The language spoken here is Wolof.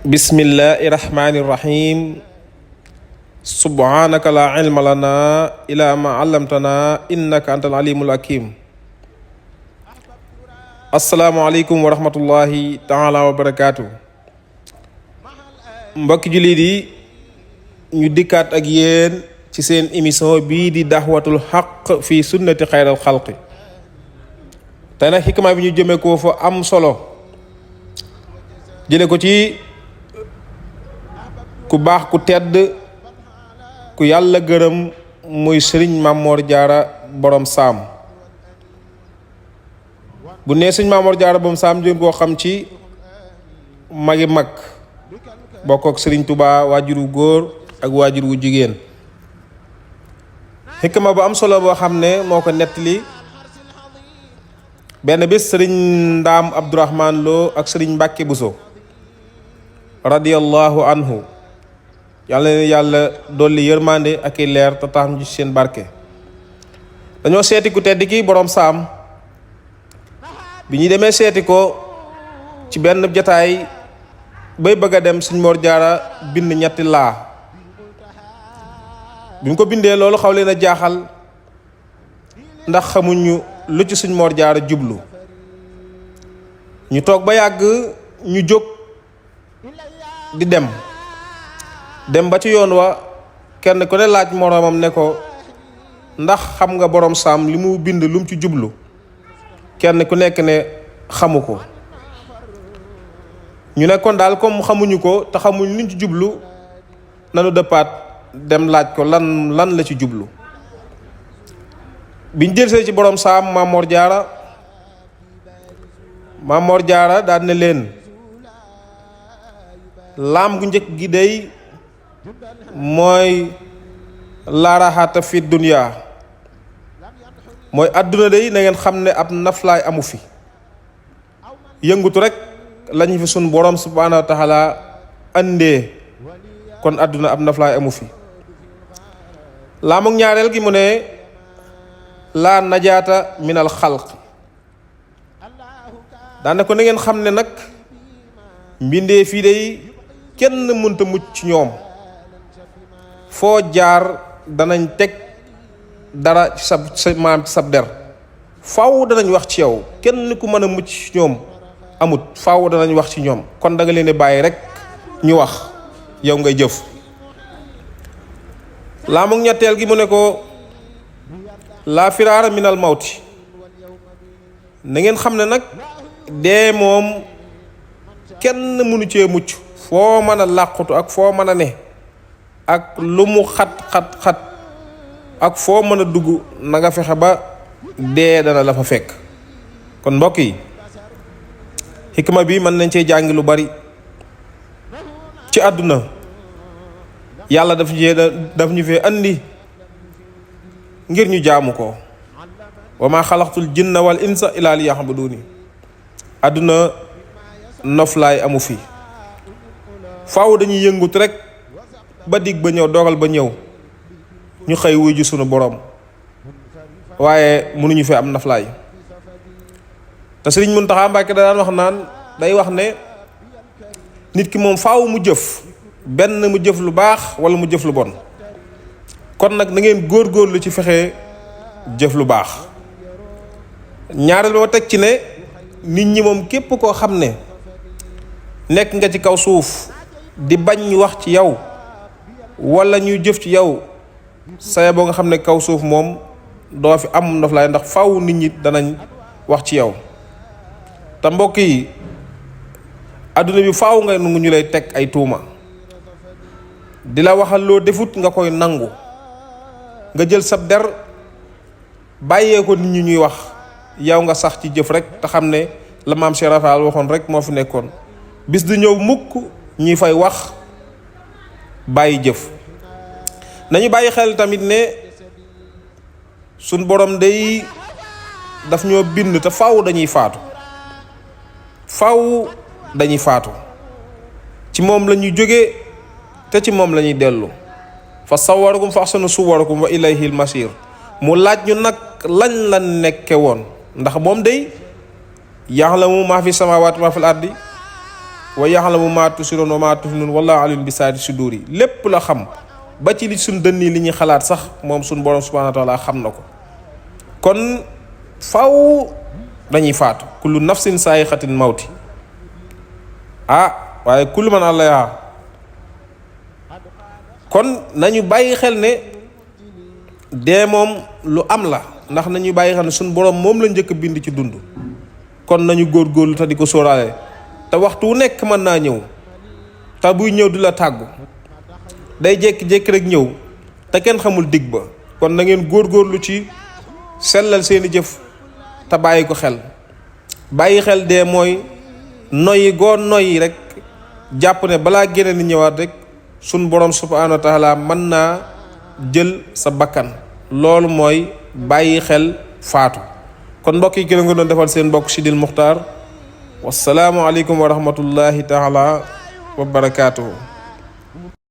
bismillahi rahmani rahim subhanaka la ilma lana ila ma allamtana innaka antal alimul hakim. asalaamaaleykum wa rahmatullahi taala wa barakaatu. mbokki jullit yi ñu dikkaat ak yéen ci seen émission bii di daxwatul xaq fi sunnati xayral xalqi. tey nag xikma bi ñu jëmee ko fa am solo jële ko ci ku baax ku tedd ku yàlla gërëm muy sëriñ Mamor Jaara borom saam. bu nee sëriñ Mamor Jaara borom saam jëm koo xam ci magi mag bokk ak sëriñ Tuubaa waajur wu góor ak waajur wu jigéen. xikma bu am solo boo xam ne moo ko nettali benn bis sëriñ Ndaam Abdourahman Lo ak sëriñ Mbàkke Buso radiyallahu anhu yàlla na yàlla dolli yërmande ak i leer te tax ñu ci seen barke. dañoo seeti ku tedd ki borom saam. bi ñu demee seeti ko ci benn jataay bay bëgg a dem sëñ Mor Jaara bind ñetti laa. bi mu ko bindee loolu xaw leen a jaaxal ndax xamuñu lu ci sëñ Mor Jaara jublu. ñu toog ba yàgg ñu jóg di dem ba ci yoon wa kenn ku ne laaj moroomam ne ko ndax xam nga borom saam li mu bind lu mu ci jublu. kenn ku nekk ne xamu ko. ñu ne kon daal comme xamuñu ko te xamuñ luñ ci jublu nanu dëppaat dem laaj ko lan la ci jublu. biñ jëlsee ci borom saam Mamor Jaara daal ne leen laam gu njëkk gi day mooy laaraxaata fi dunya mooy àdduna day na ngeen xam ne ab naflaay amu fi. yëngutu rek lañu fi sun borom subhaanahu wa taala andee kon àdduna ab naflaay amu fi. laamuk ñaareel gi mu ne laa najaata minal xalq daane ko na ngeen xam ne nag mbindee fii day kenn mënta mucc ci ñoom. foo jaar danañ teg dara ci sab der faaw danañ wax ci yow kenn ku mën a mucc ci ñoom amut faaw danañ wax ci ñoom kon da nga leen di bàyyi rek ñu wax yow ngay jëf. laamuk ñetteel gi mu ne ko laa firaara minal mawti na ngeen xam ne nag dee moom kenn mënu cee mucc foo mën a làqutu ak foo mën a ne ak lu mu xat ak foo mën a dugg na nga fexe ba dee dana la fa fekk. kon mbokk yi xikma bi mën nañ cee jàngi lu bari ci àdduna. yàlla daf ñu fee andi ngir ñu jaamu ko. wa ma xalaqtul jinna wal insa illa liya'buduni. àdduna noflaay amu fi. faaw dañuy yëngut rek ba dig ba ñëw dogal ba ñëw ñu xëy wuy ji sunu borom waaye mënuñu fi am noflaay. te Sëriñ Muntaxa Mbàkke da daan wax naan day wax ne nit ki moom faaw mu jëf benn mu jëf lu baax wala mu jëf lu bon. kon nag na ngeen góorgóorlu ci fexe jëf lu baax. ñaareel boo teg ci ne nit ñi moom képp koo xam ne nekk nga ci kaw suuf di bañ ñu wax ci yow wala ñuy jëf ci yow saye boo nga xam ne kaw suuf moom doo fi am noflaay ndax faaw nit ñi danañ wax ci yow. te mbokk yi adduna bi faaw nga nangu ñu lay teg ay tuuma di la waxal loo defut nga koy nangu nga jël sab der bàyyee ko nit ñi ñuy wax yow nga sax ci jëf rek te xam ne la maam Cheikh Rafal waxoon rek moo fi nekkoon. bis du ñëw mukk ñi fay wax bàyyi jëf. nañu bàyyi xel tamit ne suñ borom day daf ñoo bind te faaw dañuy faatu. ci moom la ñuy jóge te ci moom la ñuy dellu. fa sawwarakum fa ahsana suwarakum wa ilayhil masir. mu laaj ñu nag lañ la nekke woon ndax moom day yaxlamu maa fi samaawaati maa fil ardi wa yaxlamu maa tusiroon wa maa tuxfinuun wallaahu aliimun bi zaati suduur yi lépp la xam ba ci li suñ dënn yi li ñuy xalaat sax moom suñ borom subhaanahu wa taala xam na ko. kon faw dañuy faatu kullu nafsin saayixatin mawti waaye kullu man alayha kon nañu bàyyi xel ne dee moom lu am la ndax nañu bàyyi xel ne suñ borom moom la njëkk a bind ci dund. kon nañu góorgóorlu te di ko sóoraale te waxtu wu nekk mën naa ñëw te buy ñëw di la tàggu day jékki-jékki rek ñëw te kenn xamul dig ba. kon na ngeen góorgóorlu ci sellal seeni jëf te bàyyi ko xel. bàyyi xel dee mooy noyyi goo noyyi rek jàpp ne balaa génne ni ñëwaat rek sun borom subhaanahu wa taala mën naa jël sa bakkan. loolu mooy bàyyi xel faatu. kon mbokk yi ki la nga doon defal seen mbokk Sidil Muxtaar wasalaamu aleykum wa rahmatullahi taala wa barakaatuhu.